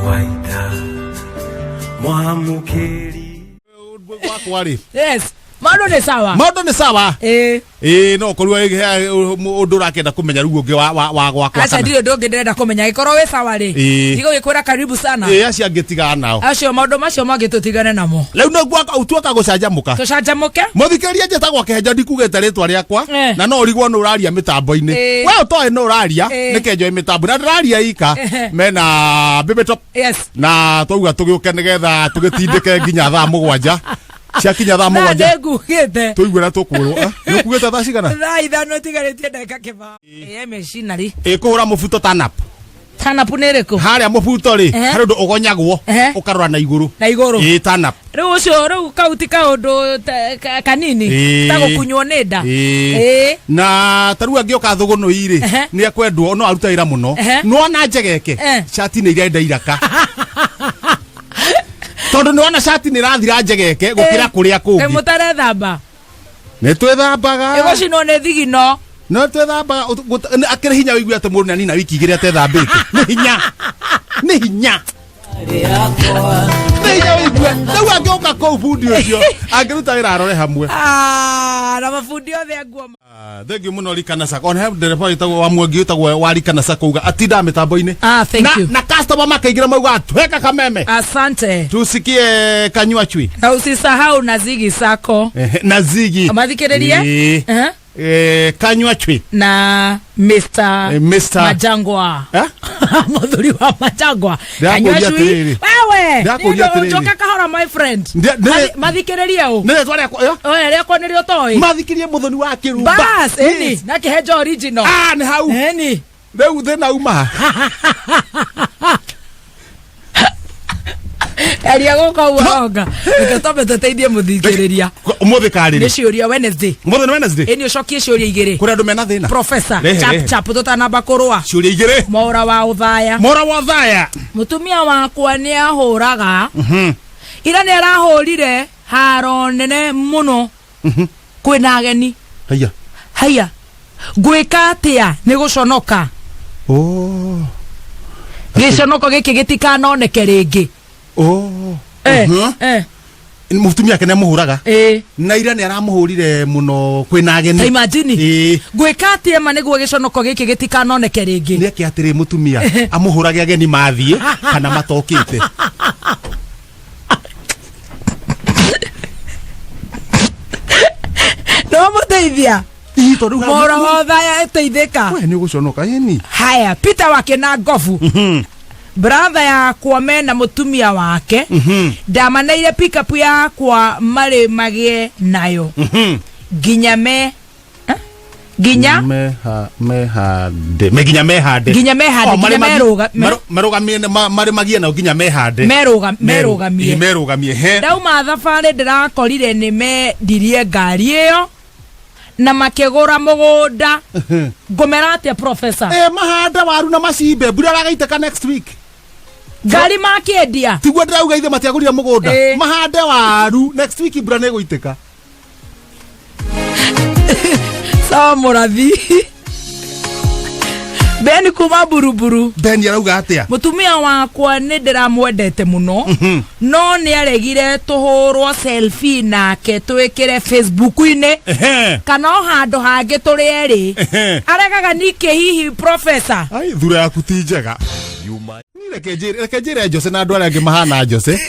Waita mwamũkĩri Gwakwa rĩ. Yes, maũndũ nĩ sawa. Maũndũ nĩ sawa. Ĩĩ. Ĩĩ, no ũkorirwo ũndũ ũrakĩenda kũmenya rĩu ũngĩ wa gwakwa. Aca, ndirĩ ũndũ ũngĩ ndĩrenda kũmenya. Gĩkorwo wĩ sawa rĩ, ndigũgĩkwĩra karibu sana. Ĩĩ, acio angĩ tigana nao. Acio maũndũ macio mangĩ tũtigane namo. Rĩu nĩ tuoka gũcanjamũka. Tũcanjamũke. Mũthikĩrĩria, njĩtagwo Kĩhenjo, ndikugĩte rĩtwa rĩakwa. Na no ũrigwo nũ ũraria mĩtambo-inĩ. We ũtoĩ nũ ũraria. Nĩ Kenjo mĩtambo na ndĩraria ika mena Baby Top. Na twauga tũgĩũke nĩgetha tũgĩtindĩke nginya thaa 7. Ciakinya thaa Na 7 nĩ ngugĩte. Tũigue na tũkwĩrwo. Nĩ ũkugĩte thaa cigana? Thaa 5 itigarĩtie ndagĩka kĩbaũ. Ĩĩ, machinery. Ĩ, kũhũra mũbuto tanap. Tanapu nĩ ĩrĩkũ? Harĩa mũbuto rĩ, harĩ ũndũ ũgonyagwo ũkarora na igũrũ. Na igũrũ. Ĩ, tanap. Rĩu ũcio rĩu kau ti kaũndũ kanini ta gũkunywo nĩ nda. Ĩĩ. Na ta rĩu angĩũka thũgũnũi rĩ, nĩ ekwendwo, no aruta wĩra mũno. Nĩwona njegeke cati nĩ irenda iraka, tondũ nĩwona cati nĩ ĩrathira njegeke gũkĩra kũrĩa Ĩ, kũngĩ. Mũtarethamba? Nĩ twĩthambaga. Ĩgũcinwo nĩ thigino. No twĩthambaga. Akĩrĩ hinya wĩigue atĩ mũndũ nĩanina wiki 2 atethambĩte. Nĩ hinya, nĩ hinya, nĩ hinya wĩigue. Rĩu angĩũka kũu, bundi ũcio angĩruta wĩra arore hamwe. Ah, na mabundi othe a nguo. Ah, thank you mũno Rikana Sacco. Ona he ndereba wĩtagwo wa Mwangi, wĩtagwo wa Rikana Sacco, uga atindaga mĩtambo-inĩ. Ah, thank Na, you. na customer makaingĩra mauga tweka kameme. Asante. Tusikie kanywa chui. Na usisahau na Zigi Sacco. Ehe, na Zigi. Mathikĩrĩrie. Ĩĩ. Eh, kanywa chui. Na Mr. Eh, Mr. Majangwa. Eh? Mũthuri wa Majangwa. Ndĩrakũria Kanyua chui. atĩrĩrĩ. Wewe. Ndĩrakũria atĩrĩrĩ. Njoka kahora, my friend. Mathikĩrĩrie ũ? Nĩ rĩtwa rĩakwa ĩyo? Oya, rĩakwa nĩrĩo toĩ. Mathikirie mũthoni wa kĩrumba. Bas, ĩni. Na kĩhenjo original. Ah, nĩ hau. Ĩni. Rĩu thĩna uma. Aria gũka ũguo, reke twambe tũteithie mũthikĩrĩria. Ũmũthĩ karĩrĩ? Nĩ ciũria Wednesday. Ũmũthĩ nĩ Wednesday. Ĩni, ũcokie ciũria igĩrĩ. Kũrĩ andũ mena thĩna. Professor, Rehe, chap rehe. chap, tũtanamba kũrũa. Ciũria igĩrĩ. Mora wa ũthaya. Mora wa thaya. Mũtumia wakwa nĩ ahũraga. Ira nĩ arahũrire haro nene mũno kwĩna ageni. Haya. Haya, ngwĩka atĩa nĩ gũconoka? Oh. Gĩconoko gĩkĩ gĩtikanoneke rĩngĩ. Oh. Mũtumia ake nĩ amũhũraga. Na ira nĩ aramũhũrire mũno kwĩna ageni. Ta imagine. Ngwĩka atĩa ma nĩguo gĩconoko gĩkĩ gĩtikanoneke rĩngĩ? Nĩ eke atĩrĩ, mũtumia amũhũrage ageni mathiĩ kana matokĩte. No mũteithia. Ii, tondũ rĩu Mora wa ũthaya, ĩteithĩka. We nĩ ũgũconoka ĩni. Haya, Peter wake na ngobu. Brother yakwa mena mũtumia wake, ndamaneire pickup yakwa marĩ magĩe nayo nginya me, eh? Nginya Mehande, me nginya mehande. Nginya mehande, Oh, nginya marũgamie marĩ magie nao nginya mehande. Merũgamie. Ĩ, merũgamie he. Ndauma thabarĩ ndĩrakorire nĩ mendirie ngari ĩyo na makĩgũra mũgũnda. Ngũmera atĩa, professor? Eh, mahande waru na macimbe, mbura ragaitĩka next week. Ngari makĩendia. Tiguo ndĩrauga, ithe matiagũrire mũgũnda. Mahande waru, next week mbura nĩ ĩgũitĩka. Sawa, mũrathi Beni kuma Buruburu. Beni arauga atĩa? Mũtumia wakwa nĩ ndĩramwendete mũno, no nĩ aregire tũhũrwo selfie nake twĩkĩre Facebook-inĩ kana o handũ hangĩ tũrĩ erĩ. Aregaga nĩkĩ hihi, professor? Ai, thura yaku ti njega. Niĩ reke njĩre Jose na andũ arĩa angĩ mahana Jose,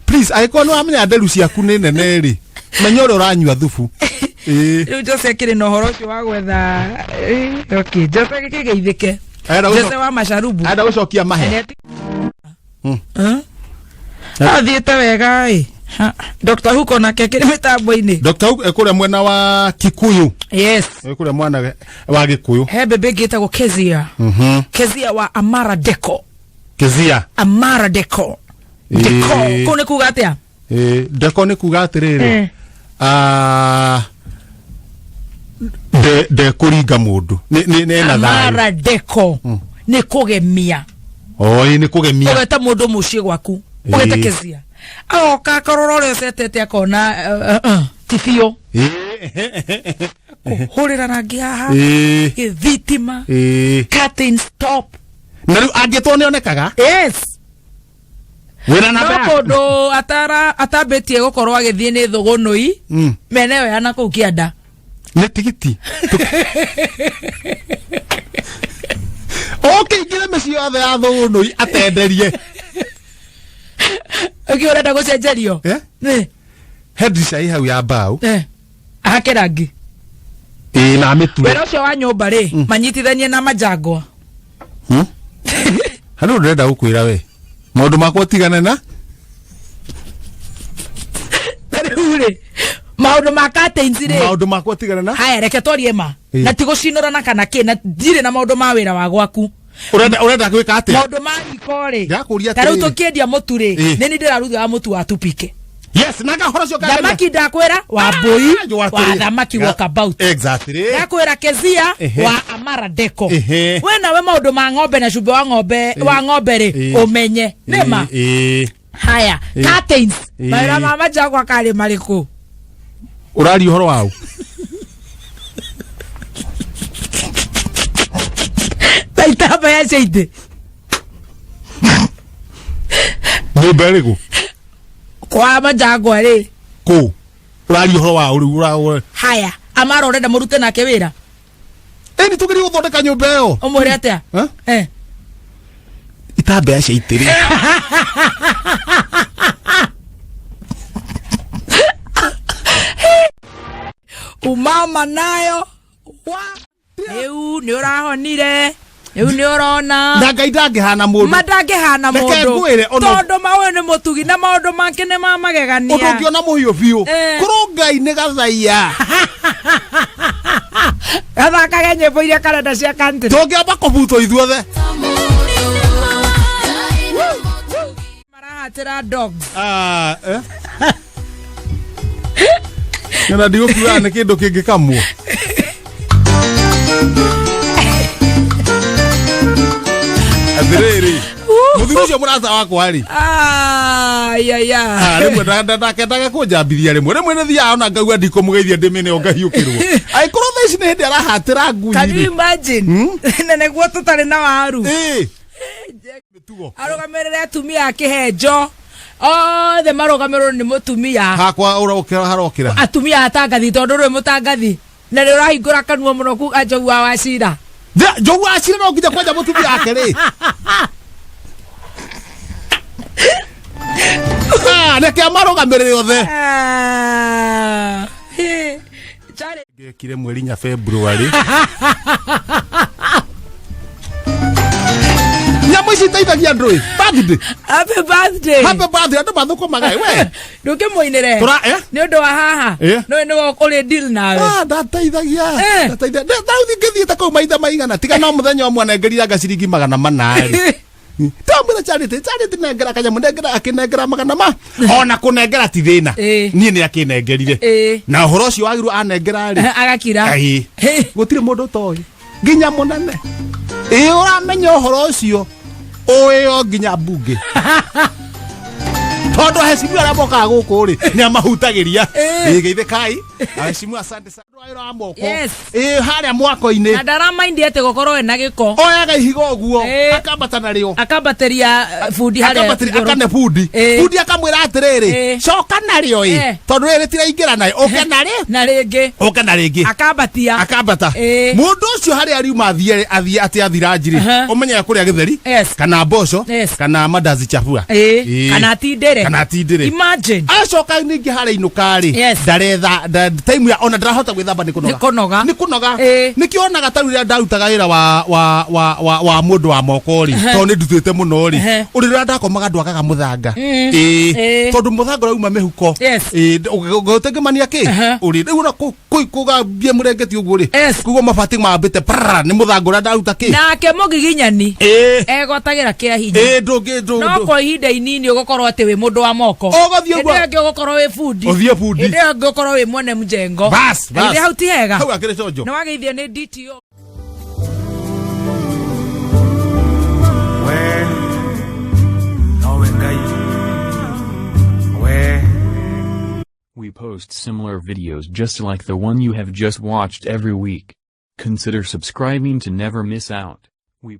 please, angĩkorwo nĩ wamenya nderu ciaku nĩ nene rĩ, menya ũrĩa ũranyua thubu. Ĩĩ. Rĩu Jose akĩrĩ na ũhoro ũcio wa gwetha. Okay, Jose gĩkĩgeithĩke. Arenda Jose wa macarubu. Arenda gũcokia mahe. Athiĩte wega ĩ. Dr. Huko nake akĩrĩ mĩtambo-inĩ. Dr. Hugo kũrĩa mwena wa Kikuyu. Yes. Kũrĩa mwena wa Gĩkũyũ. He bebe ĩngĩ ĩtagwo Kezia. Kezia wa Amara Deco. Kezia. Amara Deco. Deco. Kũu nĩ kuga atĩa? Ĩĩ, Deco nĩ kuga atĩrĩrĩ, ah, ndekũringa mũndũ nĩ ena thayũ. Amara Deco nĩ kũgemia. Oi, nĩ kũgemia. Ũgeta mũndũ mũciĩ gwaku, ũgeta Kezia, agoka akarora ũrĩa ũcetete, akona ti biũ. Kũhũrĩra rangi haha, gĩthitima, curtain stop. Na rĩu angĩtwo nĩ onekaga. Yes. Wĩna No namba yake? Kũndũ atambĩtie gũkorwo agĩthiĩ nĩ thũgũnũi mena ĩyo ya nakũu kĩanda. Nĩ tigiti ũkĩingĩre mĩciĩ yothe ya thũgũnũi atenderie. Ũkĩ ũrenda gũcenjerio? Eh? Nĩ. He ndirica ĩ hau ya mbaũ. Eh. Ahake rangi. Ĩĩ, na amĩture. Wĩra ũcio wa nyũmba rĩ, manyitithanie na majangwa. Harĩ ũndũ ndĩrenda gũkwĩra we, maũndũ makwa ũtigane na Rĩu rĩ, maũndũ ma curtains rĩ? Maũndũ makwa ũtigane na. Haya, reke twarie ma. Ĩĩ. Na ti gũcinũrana kana kĩ, na ndirĩ na maũndũ ma wĩra wa gwaku. Ũrenda gwĩka atĩa? Maũndũ ma riko rĩ, Ndĩrakũria ta rĩu atĩrĩrĩ. tũkĩendia mũtu rĩ, Ĩĩ. nĩ ni ndĩraruga mũtu wa tupike. Yes, na ngahoro ũcio kageria. Thamaki ndakwĩra wa mbũi, wa thamaki walkabout. Exactly. Ndakwĩra kezia wa amara deco. We nawe maũndũ ma ng'ombe na cumbĩ wa ng'ombe wa ng'ombe rĩ, ũmenye nĩma. Ĩĩ. Haya, curtains, mawĩra ma majangwa karĩ marĩkũ? Ũraria ũhoro waũ? Ta itamba ya ceitĩ. Nyũmba ĩrĩkũ? Kwa majangwa rĩ. Kũ ũraria ũhoro waũ rĩu Haya, amara ũrenda mũrute nake wĩra? Ĩni, tũgerie gũthondeka nyũmba ĩyo. Ũmwĩre atĩa? Eh? Eh. Itambaya cia itĩrĩ. Umama nayo wa rĩu nĩ ũrahonire, rĩu nĩ ũrona. Na Ngai ndangĩhana mũndũ. Ma ndangĩhana Reke mũndũ. ngwĩre, Tondũ maũyũ nĩ mũtugi na maũndũ make nĩ ma ũndũ magegania. ũngĩona mũhiũ biũ. Kũrũ Ngai nĩ gathaiya. Gathakage nyĩmbo iria karenda cia country. Tũngĩamba kũbutwo ithuothe. Marahatĩra dogs. Ah, eh? Na ndigũkiuga nĩ kĩndũ kĩngĩkamwo. Atĩrĩrĩ, mũthuri ũcio mũrata wakwa rĩ, Ayaya. Ah, rĩmwe ndakendaga kũnjambithia, rĩmwe rĩmwe nĩ thiaga ona ngaigua ndikũmũgeithia ndĩmĩne o ngahiũkĩrwo angĩkorwo thaa ici nĩ hĩndĩ arahatĩra ngui Can you rĩ. imagine? Na nĩguo tũtarĩ na waru. Ĩĩ. Mĩtugo. Arũgamĩrĩre atumia a kĩhenjo othe, marũgamĩrĩrwo nĩ mũtumia. Hakwa ũrokĩra harokĩra. Atumia atangathi, tondũ rwĩ mũtangathi na nĩ ũrahingũra kanua mũno kuga njogu wa wacira. Njogu wa Wachira no nginya kwanja mũtumia wake rĩ. Ah, reke amarũgamĩrĩre othe. Ah, he, Charlie. Ngekire mweri nya February. Nyamũ ici iteithagia andũ ĩ. Birthday. Happy birthday. Happy birthday, andũ mathũkũmaga ĩ, we. Ndũkĩmũinĩre Eh? nĩ ũndũ wa haha. Nĩwe nĩwe ũrĩ deal nawe. Ah, ndateithagia. Eh. Ndateithagia. Ndaũthi ngĩthiĩte kũu maitha maigana tiga no mũthenya ũmwe anengerire anga ciringi 400 rĩ. Ndamwĩra Charity, nengera kanyamũ, nengera, akĩnengera magana ma ona kũnengera ti thĩna. Niĩ nĩ akĩnengerire. Na ũhoro ũcio wagĩrwo anengera rĩ, Agakira. Ai. Gũtirĩ mũndũ ũtoĩ nginya mũnene ĩ ũramenya ũhoro ũcio ũĩo nginya mbunge, tondũ ahecimiwa arĩa mokaga gũkũ rĩ nĩ amahutagĩria. Ĩ, geithĩkai ahecimiwa, asante sana. Wĩra wa moko. Ĩ, harĩa mwako-inĩ. Na ndaramaindi atĩ gũkorwo ena gĩko. Oyaga ihiga ũguo, akambata narĩo. Akambatĩria bundi harĩa Akambatĩria igũrũ. akane bundi. Bundi akamwĩra atĩrĩrĩ, coka narĩo ĩ, tondũ rĩrĩ rĩtiraingĩra nayo, ũke narĩ na rĩngĩ. Ũke na rĩngĩ. Akambatia. Akambata. Mũndũ ũcio harĩa ariuma athiĩ athiĩ atĩ athira njirĩ, ũmenyaga kũrĩa gĩtheri kana mboco kana mandazi chafua. Kana atindĩre. Kana atindĩre. Imagine. Acoka ningĩ harĩa inũka rĩ, ndaretha time ya ona ndarahota gwĩthamba nĩ kũnoga. Nĩ kũnoga. Nĩ kũnoga. Nĩkĩo onaga ta rĩu rĩrĩa ndarutaga wĩra wa mũndũ wa moko rĩ, tondũ nĩ ndutĩte mũno rĩ, ũrĩ rĩrĩa ndakomaga ndwagaga mũthanga. Tondũ mũthanga ũrauma mĩhuko. Ũtengĩmania kĩ ũrĩ rĩu ona kũgambie mũrengeti ũguo rĩ, koguo mabati mambĩte prrrr, nĩ mũthanga ũrĩa ndaruta kĩ. Nake mũgiginyani egwatagĩra kĩa hinya. Ĩĩ, ndũngĩ No kwa ihinda inini ũgũkorwo atĩ wĩ mũndũ wa moko. Ũgũthiĩ Hĩndĩ ũguo. ĩyo ĩngĩ ũgũkorwo wĩ bundi. Ũthiĩ bundi. Hĩndĩ ĩyo ĩngĩ ũkorwo wĩ mwene mjengo. Bas, bas. Githĩ hau ti hega? Hau akĩrĩ conjo. Nĩ wageithio nĩ DTO. We nowe Ngai we. We post similar videos just like the one you have just watched every week. Consider subscribing to never miss out. We